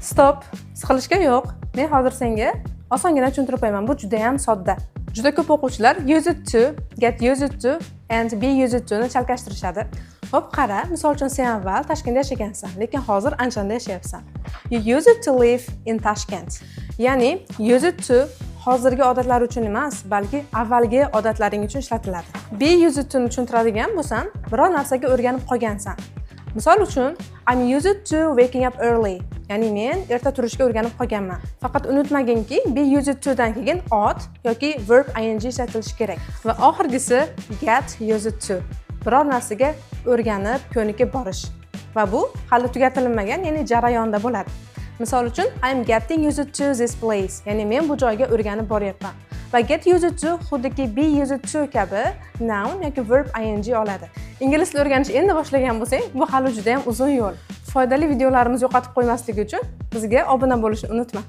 Стоп, siqilishga yo'q. Men hozir senga osongina tushuntirib qo'yaman. Bu juda ham sodda. Juda ko'p o'quvchilar used to, get used to and be used to ni chalkashtirishadi. Xo'p, qara, misol uchun, sen avval Toshkentda yashagansan, lekin hozir Andijonda yashayapsan. You used to live in Tashkent. Ya'ni used to hozirgi odatlar uchun emas, balki avvalgi odatlaring uchun ishlatiladi. Be used to ni tushuntiradigan bo'lsam, biror narsaga o'rganib qolgansan. Misol uchun, I'm used to waking up early. Ya'ni men erta turishga o'rganib qolganman. Faqat unutmaginki, be used to dan keyin ot yoki verb ing ishlatilishi kerak. Va oxirgisi get used to. Biror narsaga o'rganib, ko'nikib borish. Va bu hali tugatilmagan, ya'ni jarayonda bo'ladi. Misol uchun, I'm getting used to this place. Ya'ni men bu joyga o'rganib boryapman. Va get used to xuddiki be used to kabi noun yoki verb ing oladi. Ingliz tili o'rganishni endi boshlagan bo'lsang, bu hali juda ham uzun yo'l. Foydali videolarimizni yo'qotib qo'ymaslik uchun bizga obuna bo'lishni unutma.